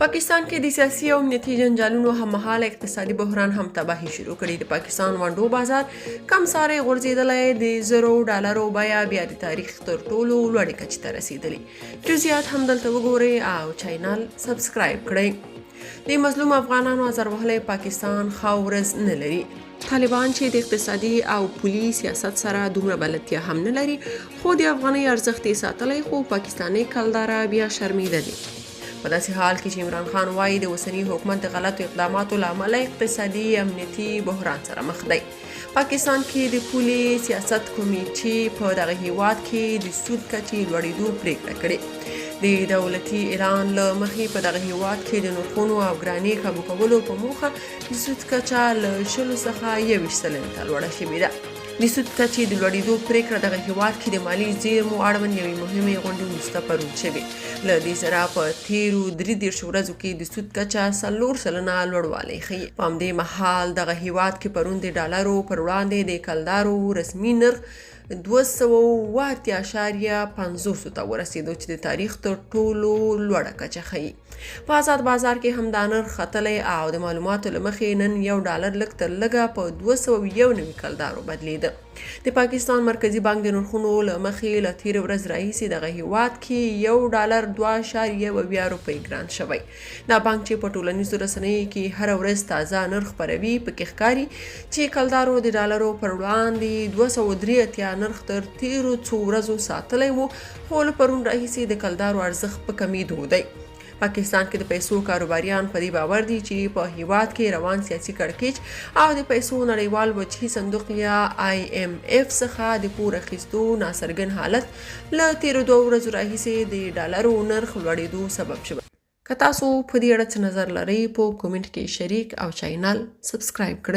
پاکستان کې د سیاسي او امنیتي جنجالونو هممهاله اقتصادي بحران هم تباهي شروع کړې. د پاکستان ونډو بازار کم ساری غورځېدلی، د زرو ډالرو بیه بیا د تاریخ تر ټولو لوړې کچې ته رسېدلې. جزئیات هم دلته وګورئ او چینل سبسکرایب کړئ. د مظلوم افغانانو ازار وهلی پاکستان ښه ورځ نه لري. طالبان چې د اقتصادي او پولي سیاست سره دومره بلدتیا هم نه لري، خو د افغانۍ ارزښت یې ساتلی، خو پاکستانۍ کلداره بیا شرمېدلې. په داسې حال کې چې عمران خان وايي د اوسني حکومت د غلطو اقداماتو له امله اقتصادي امنیتي بحران سره مخ دی. پاکستان کې د پولي سیاست کمیټې په دغه هیواد کې د سود کچې لوړېدو پریکړه کړې. د دولتي اعلان له مخې په دغه هیواد کې د نرخونو او ګرانۍ کابو کولو په موخه د سود کچه له 20 څخه 21% ته لوړه شوې ده. د سود کچې د لوړېدو پرېکړه دغه هېواد کې د مالي زیرمو اړوند یوې مهمې غونډې وروسته پرون شوې. له دې سره په تېرو 33 ورځو کې د سود کچه 4% لوړوالی ښيي. په همدې مهال دغه هېواد کې پرون د ډالرو پر وړاندې د کلدارو رسمي نرخ 287.50 ته ورسېدو، چې د تاریخ تر ټولو لوړه کچه ښيي. په ازاد بازار کې هم دا نرخ ختلی او د معلوماتو له مخې نن یو ډالر لږ تر لږه په 291 کلدارو بدلېده. د پاکستان مرکزي بانک د نرخونو له مخې له تېرې ورځ راهیسې دغه هېواد کې یو ډالر 2.70 روپۍ ګران شوی. دا بانک چې په ټولنیزو رسنیو کې هره ورځ تازه نرخ خپروي، پکې ښکاري چې کلدارو د ډالرو پر وړاندې 283 نرخ تر تېرو څو ورځو ساتلی و، خو له پرون راهیسې د کلدارو ارزښت په کمېدو دی. پاکستان کې د پیسو کاروباریان په دې باور دي چې په هیواد کې روان سیاسي کړکېچ او د پیسو نړیوال وجهي صندوق یا آی ایم ایف څخه د پور اخیستو ناڅرګند حالت له تېرو دوو ورځو راهیسې د ډالرو نرخ لوړېدو سبب شوی. که تاسو په دې اړه څه نظر لرئ په کومنټ کې شریک او چینل سبسکرایب کړئ.